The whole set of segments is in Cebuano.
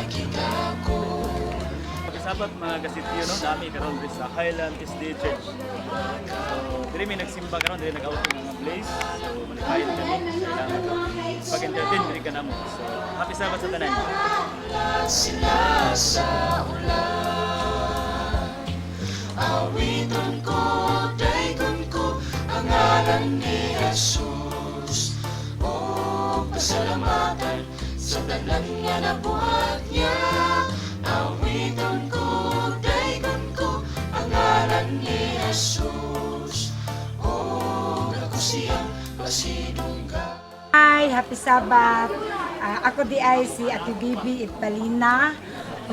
Nagidako. Happy Sabbath, mga kasityo, no? Dami karon diri sa Highland SDA Church. So, diri mi nagsimba karon, diri nag-outing ang mga Blaze. So, malipayon kami. Kailangan pag-entertain diri ka namo. So, happy Sabbath sa tanan. Sila sa ulan. Awiton ko, daygon ko ang ngalan ni Jesus o pasalamatan sa tanan nga nabuhat niya. Awiton ko, daygon ko ang ngalan ni Jesus o ako siyang pasidunggan. Hi, happy Sabbath. Ako diay si Ate Bibi Itbalina,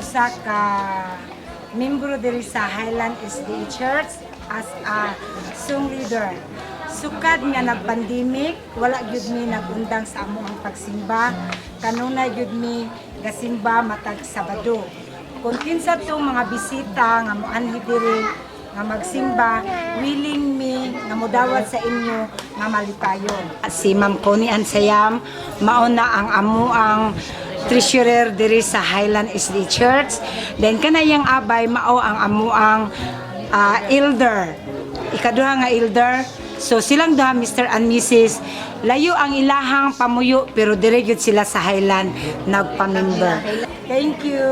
usa ka membro diri sa Highland SDA Church as a song leader. Sukad nga nag-pandemic, wala gyud mi nagundang sa among pagsimba. Kanunay gyud mi gasimba matag Sabado. Kung kinsa tong mga bisita nga moanhi diri nga magsimba, willing mi nga modawat sa inyo nga malipayon. Si Ma'am Connie Ansayam, mauna ang amuang treasurer diri sa Highland SDA Church. Then kanayang abay mao ang amuang elder. Ikaduha nga elder. So silang duha, Mr. and Mrs. Layo ang ilahang pamuyo pero dire gyud sila sa Highland nagpa-member. Thank you.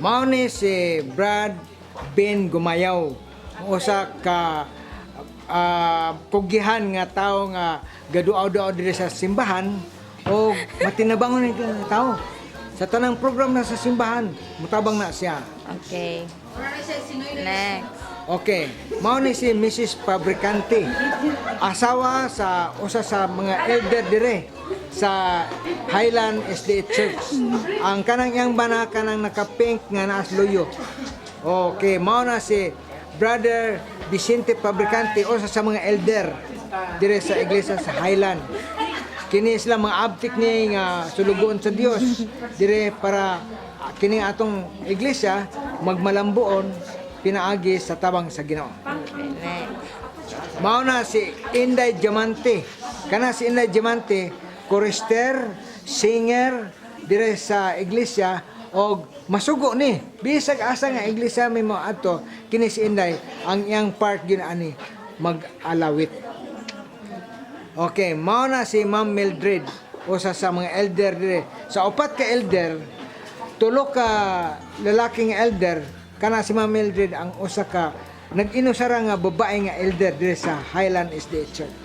Mao ni si Brad Ben Gumayaw. Usa ka kugihan nga tawo nga gaduaw-duaw diri sa simbahan o matinabangon ni nga tao. Sa tanang program na sa simbahan, mutabang na siya. Okay. Next. Okay, mao ni si Mrs. Fabricante. Asawa sa usa sa mga elder dire sa Highland SDA Church. Ang kanang iyang bana, kanang naka-pink nga naas luyo. Okay, mao na si Brother Vicente Fabricante, usa sa mga elder dire sa iglesia sa Highland. Kini sila mga abtik ni nga sulugoon sa Dios dire para kini atong iglesia magmalambuon pinaagi sa tabang sa Ginoo. Okay, next. Mao na si Inday Diamante. Kana si Inday Diamante, chorister, singer dire sa iglesia og masugo ni. Bisag asa nga iglesia may mo adto, kini si Inday ang iyang part gyud ani mag-alawit. Okay, mao na si Ma'am Mildred, usa sa mga elder dire. Sa upat ka elder, tulo ka lalaking elder, kana si Ma'am Mildred ang usa ka nag-inusara nga babae nga elder dire sa Highland SDA Church.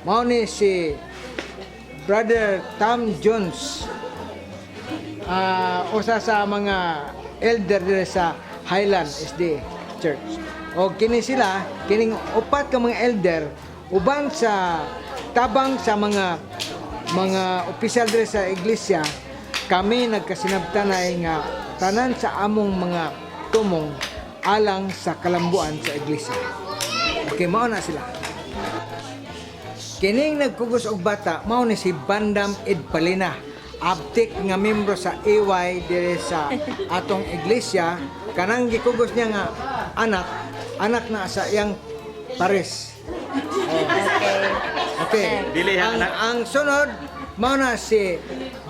Mao ni si Brother Tom Jones, usa sa mga elder dire sa Highland SDA Church. O kini sila, kining upat ka mga elder uban sa tabang sa mga opisyal dire sa iglesia, kami nagkasinabtanay nga tanan sa among mga tumong alang sa kalambuan sa iglesia. Okay, mao na sila. Kining nagkugos og bata mao ni si Bandam Edpalina. Abtik nga membro sa AY dire sa atong iglesia. Kanang gikugos niya nga anak, anak na sa iyang pares. Okay. Okay. Dili ha, Ang, anak. ang sunod mao na si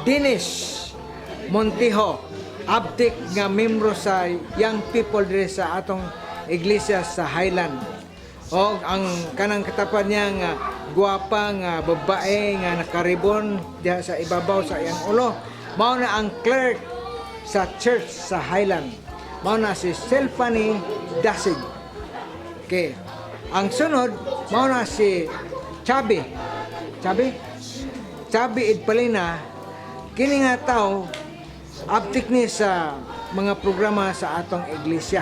Dennis Montijo. Abtik nga membro sa young people dire sa atong iglesia sa Highland. O ang kanang katapad niya nga gwapa nga babae nga nakaribon diha sa ibabaw sa iyang ulo, mao na ang clerk sa church sa Highland. Mao na si Selfani Dasig. Okay. Ang sunod, mao na si Chabi. Chabi? Chabi Idpalina, kini nga tao, abtik ni sa mga programa sa atong iglesia.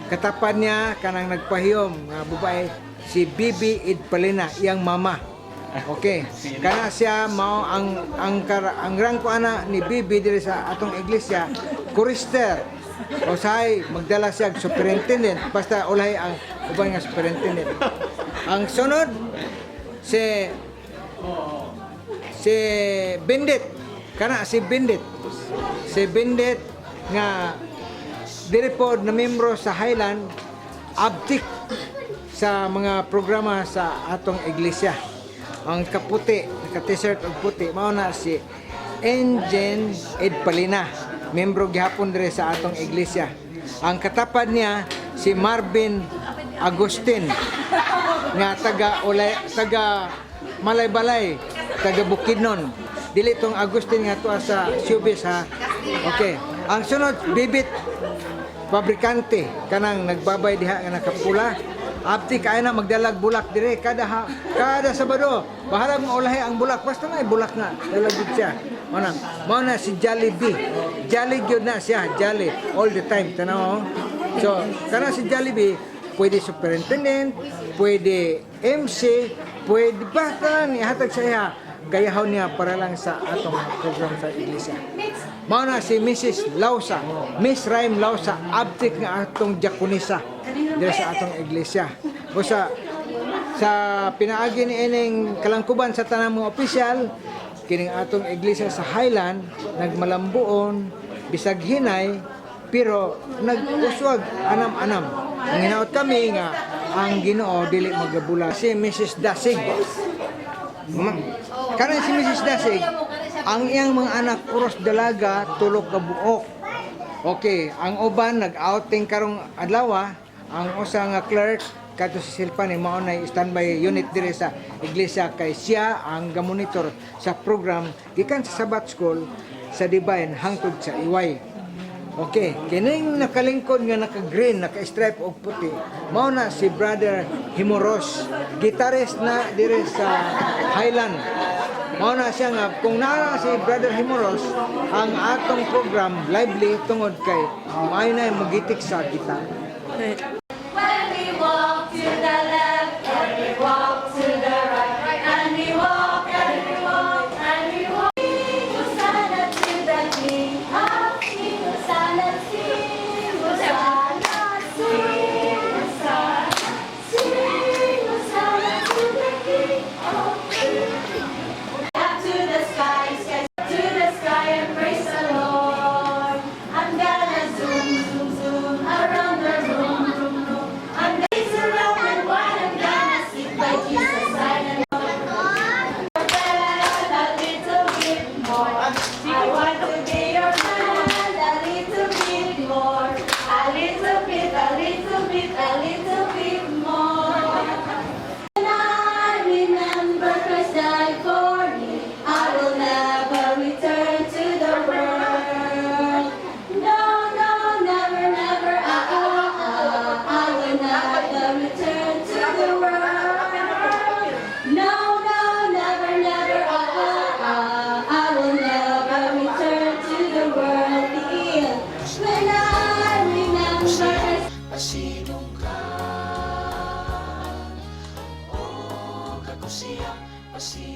Katapad niya, kanang nagpahiyom nga babae, si Bibi Idpalina, iyang mama. Okay. Kana siya mao ang rangko ana ni Bibi diri sa atong iglesia, chorister. O say magdala siya og superintendent basta ulay ang uban nga superintendent. Ang sunod si Bendit. Kana si Bendit. Si Bendit nga diri pod na membro sa Highland, abtik sa mga programa sa atong iglesia. Ang kaputi, naka-t-shirt og puti, mao na si Engine Edpalina, membro gihapon dire sa atong iglesia. Ang katapad niya si Marvin Agustin nga taga Ulay, taga Malaybalay, taga Bukidnon. Dili tong Agustin nga tuwa sa showbiz, ha. Okay. Ang sunod, Bibit Fabrikante, kanang nagbabay diha nga nakapula. Abti kaya na magdalag bulak dire kada ha, kada Sabado. Bahala mo ulahi ang bulak, basta na bulak na dalag gid siya. Mao na, mao na si Jollibee. Jolly gyud na siya, Jolly all the time, tanaw, oh. So, kana si Jollibee, pwede superintendent, pwede MC, pwede basta ihatag sa iya gayahon niya para lang sa atong program sa iglesia. Mao na si Mrs. Lausa, Miss Rhyme Lausa, abtik nga atong diakonisa dira sa atong iglesia. Busa sa pinaagi ni ining kalangkuban sa tanang mga opisyal, kining atong iglesia sa Highland nagmalambuon bisag hinay pero nag-uswag anam-anam. Ang hinaot kami nga ang Ginoo dili magabula. Si Mrs. Dasig. Karon si Mrs. Dasig, ang iyang mga anak puros dalaga, tulo ka buok. Okay, ang uban nag-outing karong adlaw, ang usa nga clerk kadto si Silpan ni mao nay standby unit dire sa iglesia kay siya ang gamonitor sa program gikan sa Sabbath School sa Divine hangtod sa Iway. Okay, kining nakalingkod nga naka-green, naka-stripe og puti. Mao na si Brother Himoros, gitarist na dire sa Highland. Mao na siya nga kung naa si Brother Himoros, ang atong program lively tungod kay maayo na magitik sa gitar. When we walk to the left and we walk to the right, and we walk and we walk and we walk. Hosanna to the King of Kings. Hosanna, sing, Hosanna, sing, Hosanna, sing, Hosanna to the King of Kings. Up to the sky, sky, to the sky and praise the Lord. I'm gonna zoom, zoom, zoom around the room, room, room. I'm gonna surround and wide. I'm gonna sit by Jesus' side and a little bit more. I want to be your friend a little bit more. A little bit, a little bit, a little bit more. When I remember Christ died for me, I will never return to the world. No, never, never, ah, ah, ah, I will never return to the world. No, never, never, ah, ah, ah, I will never return to the world. When I remember Christ Pasinungkan O ako siya pasinungkan.